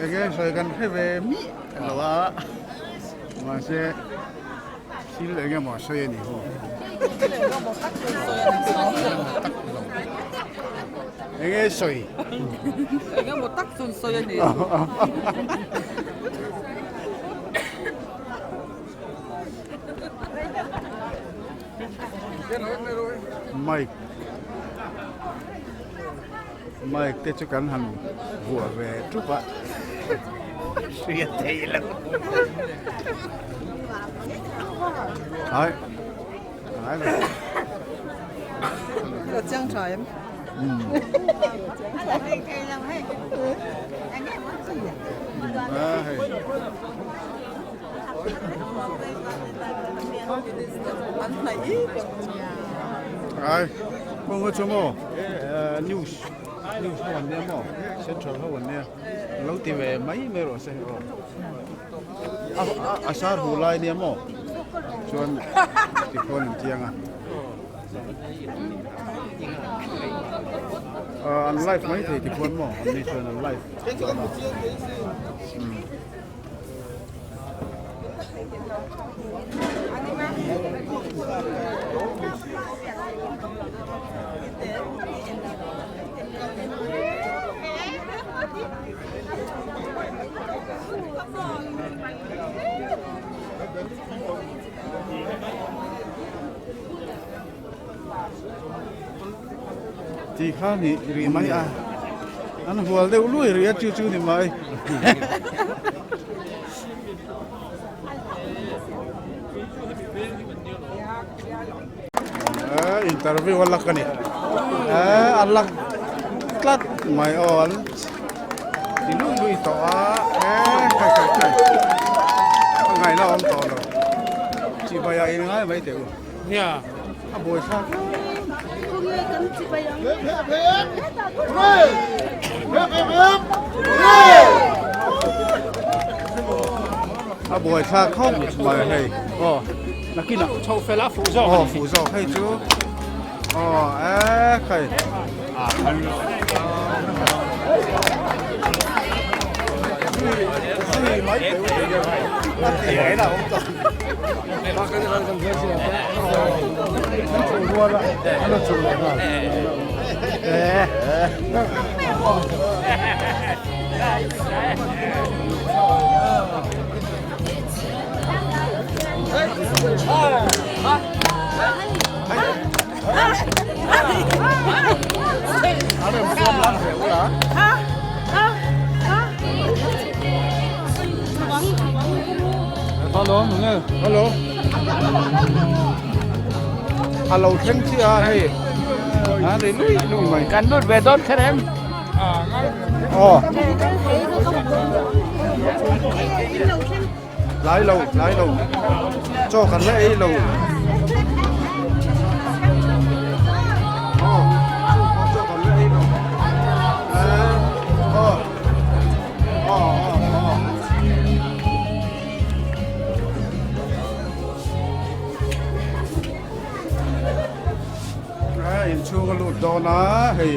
Enge sawi kan hre ve miah lo a mahse thil eng emaw a sawi a ni ho. Enge sawi? Eng emaw tak chu an sawi a ni. Mic Mic te chu kan han vuah ve tup a hriat theih loh ai ai Là chiang tha em. A hei. Ai, kawng a chu maw news news ho an nia maw central ho an nia lo ti ve mai mai rawh se aw a a sar hu lai nia maw chuan tikhuan an chiang a an live mai thei tikhuan maw an ni chuan an live chuan a. Ti kha ni rih mai a an hual deuh lui rih a chu chu ni mai. Interview a lak a ni a lak tlat mai aw an ti lui lui tawh a e khai khai khai a ngaihna a awm tawh lo chibai ah in ngai mai teh u nia a buai thlak a buai thlak khawp mai hei aw nakinah chho fel a fuh zawk aw fuh zawk hei chu aw e khai zui mai teh u a ti mai na awm tawh Hello, hello. A lo thleng chiah a hei. A ri lui lui mai. Kan lut ve dawn kher em? Aw. Lai lo, lai lo. Chaw kan la ei lo. Aw, chaw kan la ei lo. Aw. Aw, aw, aw. A inchhung a lut dawn a hei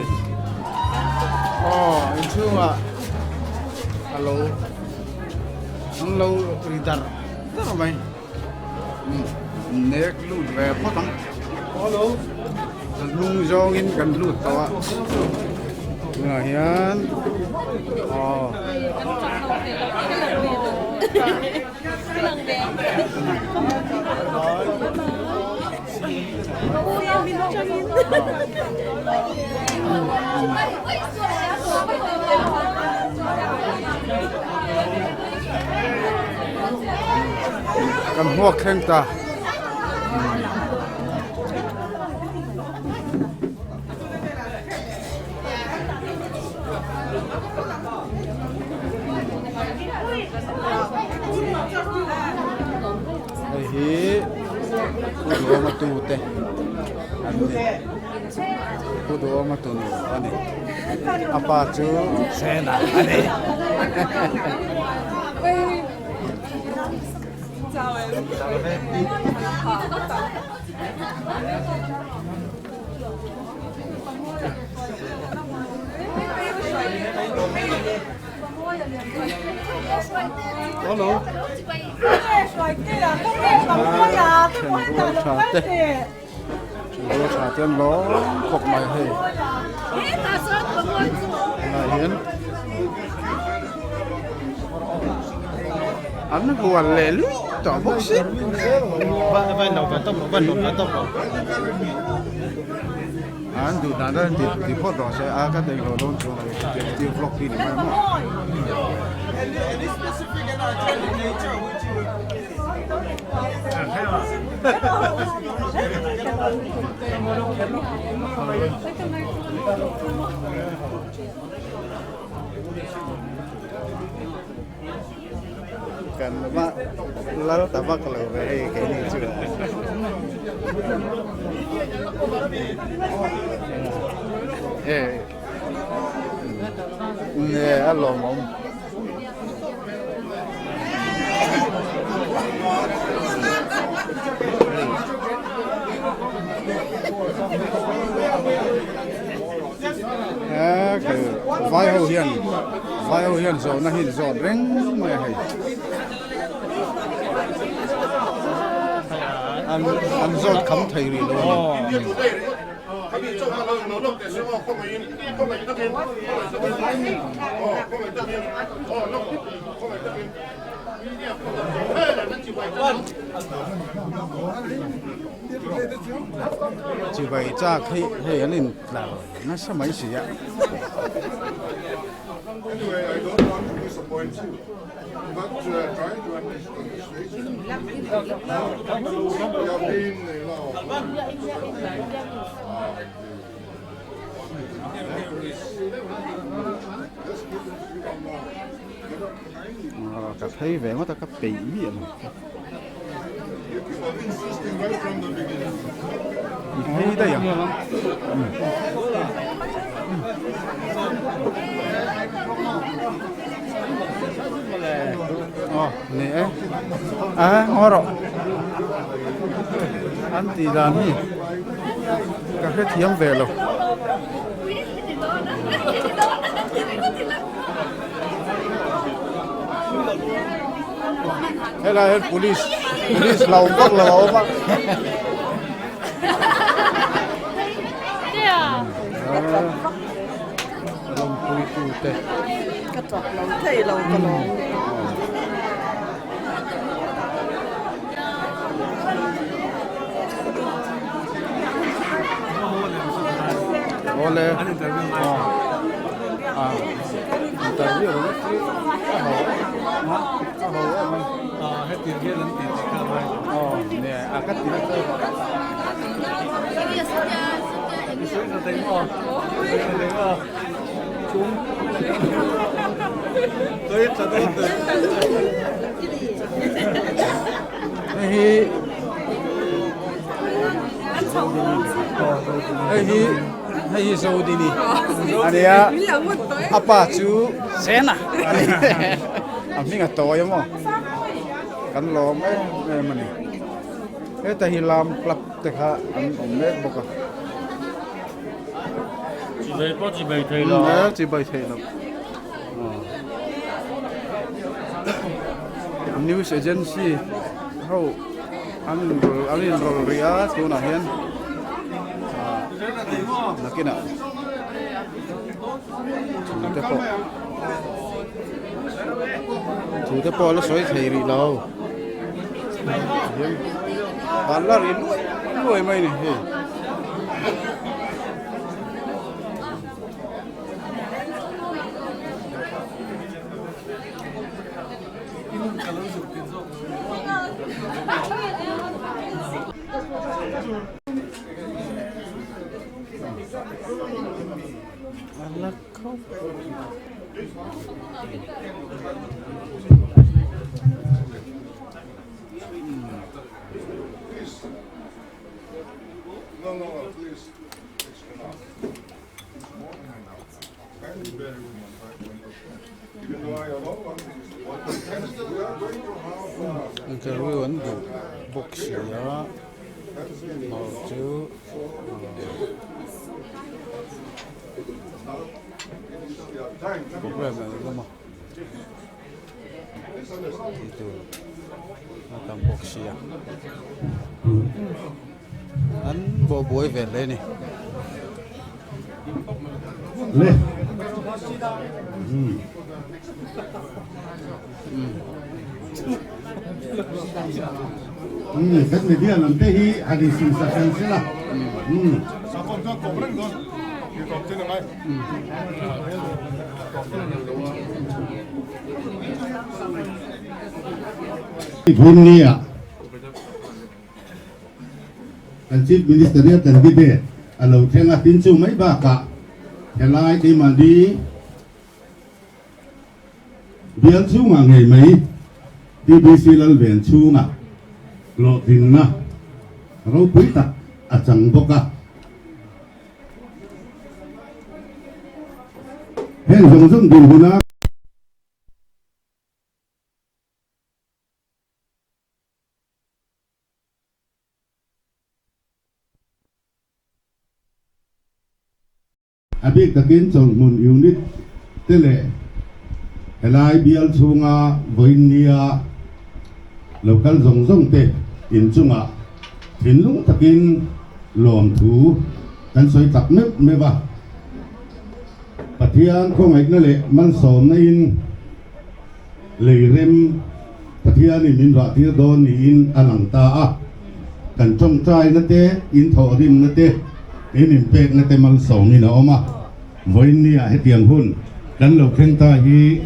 aw inchhungah a lo an lo ri dar dar mai nek lut ve phawt ang a hnung zawngin kan lut tawh a tunah hian aw. Kan hmuak thleng ta. Hei hi Pu Duhawma tu te an ni Pu Duhawma tu nu a ni a pa chu Sena a ni. Thenrual tha te thenrual tha te an lawm khawp mai hei tunah hian an hual leh luih tawh bawk si. An duh dan dan ti ti phawt rawh se a ka nei lo dawn chuang lo ti vlog hi ni mai maw. Kan va lal ta vak lo ve hei keini chu. E nge a lawmawm. Vai ho hian vai ho hian zawhna hi an zawt reng mai a hei an an zawt kham thei rih lo a ni. Chibai chak hi hei an in tlar nasa mai si a. Ka phei ve ngawt a ka peih miah lo. I phei daih ang. Aw ni e. A ngaw rawh. An tih dan hi ka hrethiam ve lo. Helai hian police police lo vak lo a awm a. Lawmpui tu te. Ka chak lo thei lo ka lawm. Awle. Ah. Interview ringawt chu a ho a a ho em a. Ah hetiang hian an tih tih kha a ngai lo. Aw nia a ka ti nasa. I sawi tha thei maw? I sawi tha thei maw? Chung. Sawi tha dawn teh. Hei hi hei hi hei hi Zodini a nia a pa chu Sena a hming a tawi a maw kan lawm em em a ni heta hi lam club te kha an awm mek bawk a Chibai pawh chibai thei lo chibai thei lo news agency ho an inrawl an inrawl rih a tunah hian ah nakinah thu te pawh thu te pawh a la sawi thei rih lo hian van la ri luai luai mai a ni hei. Interview an duh bawk si a hmar chu. Programme an awm a tih tur a tam bawk sia an bawhbuai ve hle a ni. Kan media lam te hi han insim sak ang sela. Hun nia kan Chief Minister hian candidate a lo thleng a, tin chu mai bakah helai keimahni Bial chhungah ngei mai TBC Lalven chhunga hlawhtlinna ropui tak a chang bawk a. Heng zawng zawng dinhmuna A bik takin chawlhhmun unit te leh helai bial chhunga vawiinnia lo kal zawng zawng te inchungah thinlung takin lawmthu kan sawi tak meuh meuh a. Pathian khawngaihna leh malsawmna in lei rem Pathianin min rah tir dawn niin a lang ta a, kan tawngtaina te, in thawhrimna te, in inpekna te malsawmin a awm a. Vawiinniah hetiang hun kan lo thleng ta hi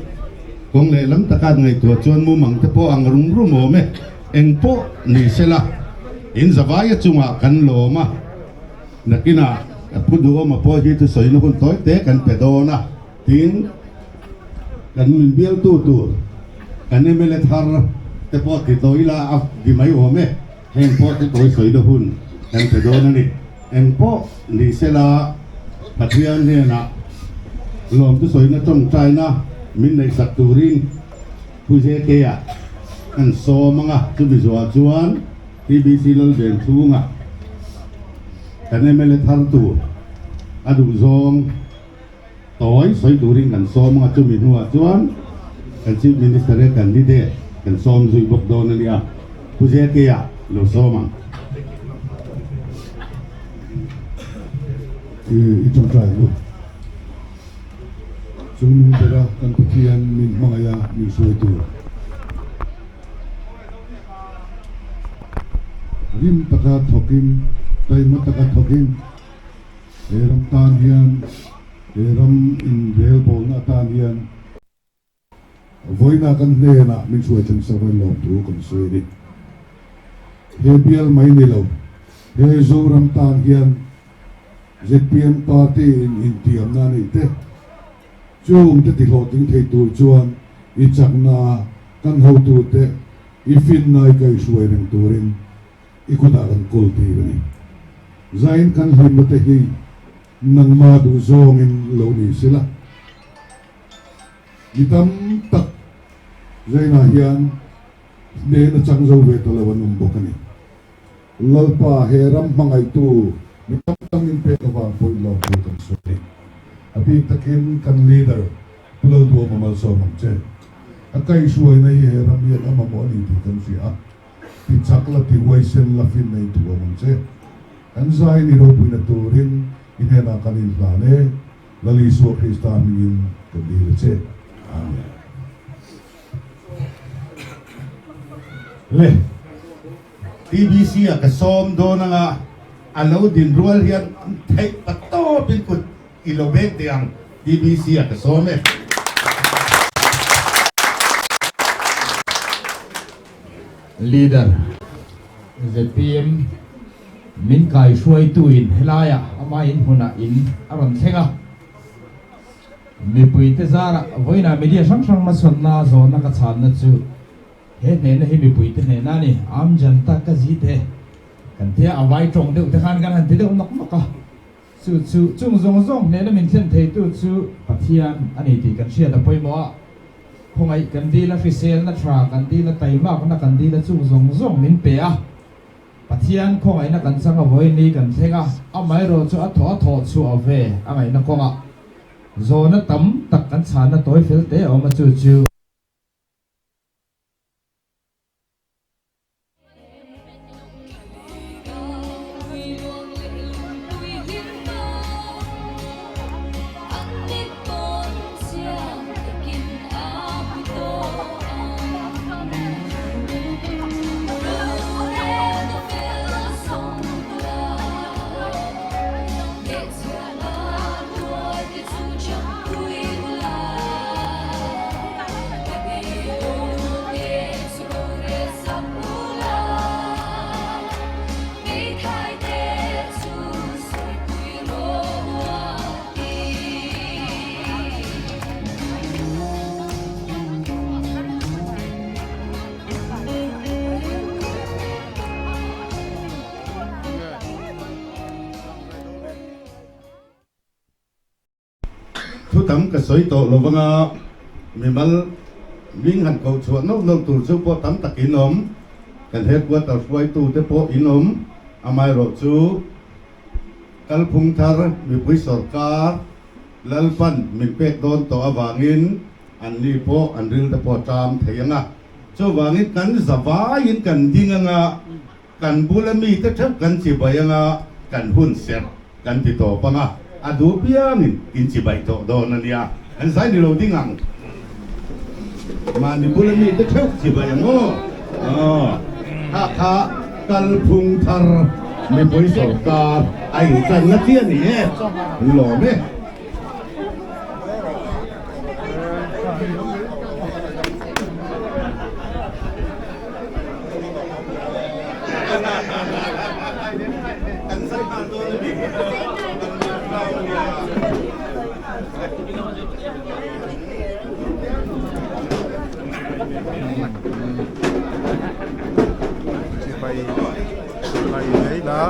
kawng lehlam taka ngaihtuah chuan mumang te pawh ang rum rum awm e, eng pawh ni sela in zavaia chungah kan lawm a, nakinah Pu Duhawma pawh hi thusawina hun tawi te kan pe dawn a. Tin, kan min bialtu tur kan mla thar te pawh ti tawh ila a di mai awm e, heng pawh te tawi sawi na hun kan pe dawn a ni. Eng pawh ni sela Pathian hnenah lawmtu sawina tawngtaina min neihsak turin Pu JK-a kan sawm ang a, chumi zuah chuan TBC Lalven chhunga kan mla thar tur a duhzawng Tawi sawi turin kan sawm anga chumi hnuah chuan kan Chief Minister e candidate kan sawm zui bawk dawn a nia, Pu JK-a lo sawm ang. I tawngtai ang u. Chungnung bera kan Pathian min hmangaih a min hruai tur. Rim taka thawkin, taima taka thawkin. He ram tan hian, he ram inrelbawlna atan hian vawiina kan hnenah min hruai thleng sak a lawm thu kan sawi a ni. He bial mai ni lo, he Zoram tan hian zpm party in intiamna a neih te, chungte tihlawhtling thei tur chuan i chakna kan hotute i finna i kaihhruai reng turin I kutah kan kawl tir a ni. Zain kan hlimna te hi nangma duh zawngin lo ni sela. Mi tam tak zainah hian hnehna chang zo ve ta lo an awm bawk a ni. Lalpa he ram hmangaihtu mi tam tam in pek avang pawhin lawm thu kan sawi a ni. A bik takin kan leader Pu Lalduhawma malsawm ang che. A kaihhruaina hi he ram hian a mamawh a ni tih kan hria a. Ti chak la, ti huaisen la, fin nei thu awm ang che. Kan zai ni ropuina turin i hnenah kan inhlan e, Lal Isua Krista hmingin kan dil a che. Amen. Le, TBC a ka sawm dawn anga a lo din rual hian theih tak tawpin kut i lo bek teh ang, TBC a ka sawm e. Leader, zpm min kai hruaituin helaiah ama in hmunah in a rawn thleng a, mipuite zarah vawiinah media hrang hrang hmachhawnna zawhna ka chhanna chu he hnehna hi mipuite hnehna a ni, Aam Janta ka jeet he kan tia a vai tawng deuh te khan kan han ti deuh nawk nawk a, chu chu chung zawng zawng hnehna min thlen theitu chu Pathian a ni tih kan hriat a pawimawh a. Khawngaih kan dil a, hriselna tha kan dil a, taimakna kan dil a, chung zawng zawng min pe a. Pathian khawngaihna kan chang a vawiin kan thleng a, amaherawh chu a thawh a thawh chhuah ve a ngaihna kawngah zawhna tam tak kan chhanna tawi fel te a awm a chu chu. Thu tam ka sawi tawh lo vanga mimal hming han koh chhuah nawlh nawlh tur chu pawh tam tak in awm. Kan headquarter hruaitu te pawh in awm. Amaherawh chu kalphung thar mipui sawrkar Lalpan min pek dawn tawh avangin anni pawh an ril te pawh a ṭam thei ang a. Chuvangin kan zavaiin kan ding anga Kan bula mite theuh kan chibai anga kan hun serh kan ti tawp anga a duh piangin in chibai tawh dawn a nia. Kan zai ni lo ding ang. Mahni bula mite theuh chibai ang aw. Aw kha kha kalphung thar mipui sawrkar a inchanna chi a ni e. Lawm e. Chibai chibai mai la.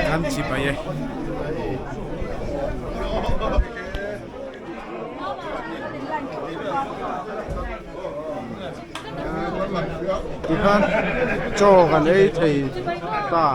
Kan chibai e. Tikhan chaw kan ei thei ta.